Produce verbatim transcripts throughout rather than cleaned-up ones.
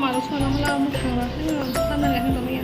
Aro sona hwla mwkhang rok, hmm, sana le hwndong ya.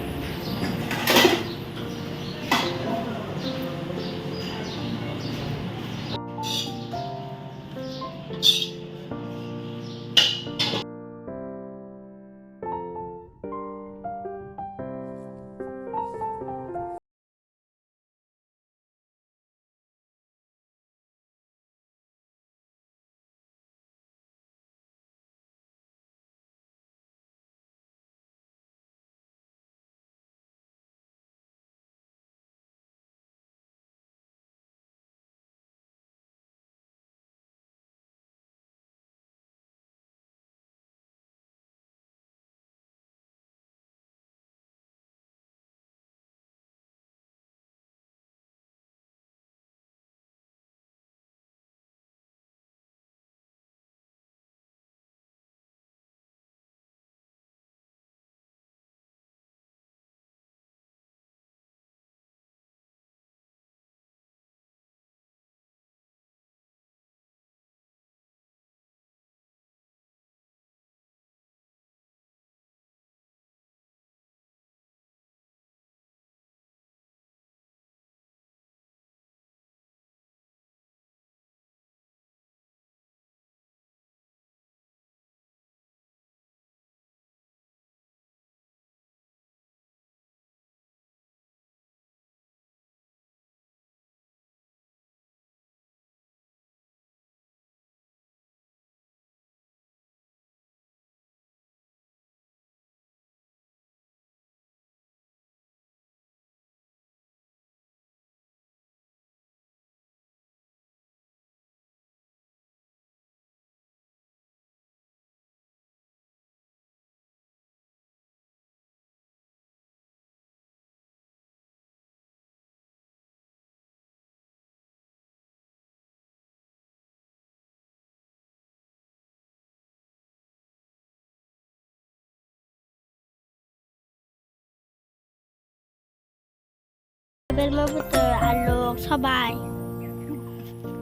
Belma buto alok sabai.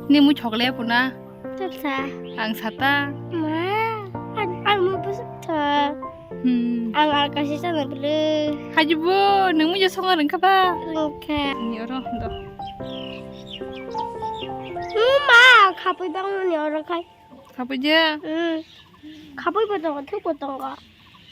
Ni mu chokle puna. Tepsa. Ang sata. Ma, ang, ang mu busukta. Hmm. Ang alkasi sana bele. Hajibo, nang mu jo songo rengka ba? Rengka. Ni oro do. Mu ma, khapui bang ni oro khai. Khapui je? Hmm. Khapui bo tongo, thuk bo tongo.